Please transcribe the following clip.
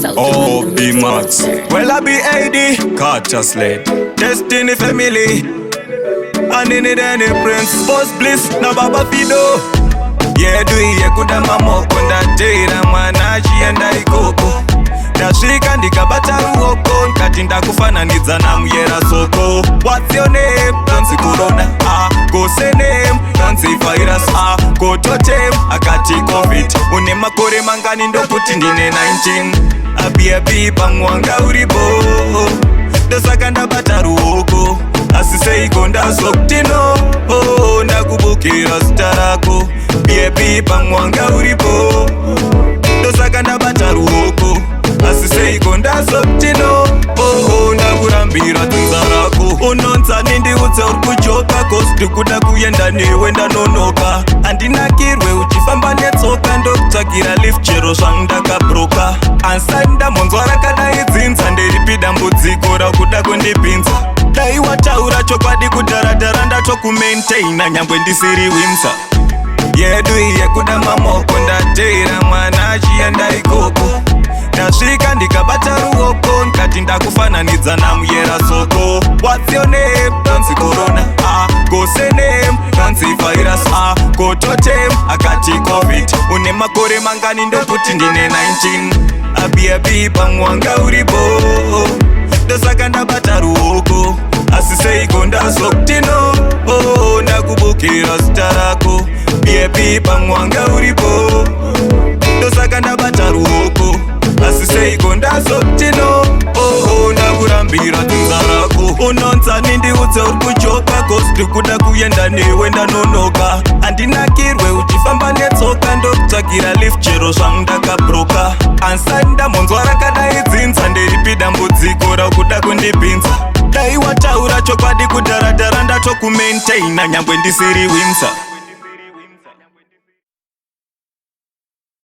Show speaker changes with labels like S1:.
S1: Oh, B Max. Well, I be AD, Carter Sled. Destiny Family. Anini Danny Prince. Boss Bliss, na Baba Fido. Yedu yekuda mamoko, ndateera mwana achienda ikoko. Ndasvika ndikabata ruoko, ndikati ndakufananidza namuyera soko. What's your name? Ndonzi Corona. Ah, go name. Ndonzi virus. Ah, go totem. Akati COVID. Une makore mangani? Ndokuti ndine 19. Abi abi, pamwanga uripo, ndosaka ndabata ruoko. Asi seiko ndazokuti no, oh, ndakubukira zita rako. Baby, pamwanga uripo, ndosaka ndabata ruoko. Asi seiko ndazokuti no, oh, ndakurambira dzinza rako. Unonzani? Ndiudze, uri kujoka? 'Cause ndikuda kuenda newe, ndanonoka. Handinakirwe uchifamba netsoka, ndokutsvagira lift chero zvangu ndakabroka. Ansani ndambonzwa rakadai dzinza. Nderipi dambudziko rakuda kundipinza? Dai wataura chokwadi kudharadhara, ndatokumaintaina nyangwe ndisiri wimsa. Yedu yekuda mamoko, ndateera mwana achienda ikoko. Ndasvika ndikabata ruoko, ndikati ndakufananidza namuyera soko. What's your name? Ndonzi Corona. Ah, go name. Ndonzi virus. Ah, go totem. Akati COVID. Une makore mangani? Ndokuti ndine 19. Abi abi, pamwanga uripo, ndosaka ndabata ruoko. Asi seiko ndazokuti no, oh, ndakubukira zita rako. Baby, pamwanga uripo, ndosaka ndabata ruoko. Asi seiko ndazokuti no, oh, ndakurambira dzinza rako. Unonzani? Ndiudze, uri kujoka? 'Cause ndikuda kuenda newe, ndanonoka. Handinakirwe uchifamba netsoka, ndokutsvagira lift chero zvangu ndakabroka. Ansani ndambonzwa rakadai dzinza. Nderipi dambudziko rakuda kundipinza? Dai wataura chokwadi kudharadhara, ndatokumaintaina nyangwe ndisiri wimsa.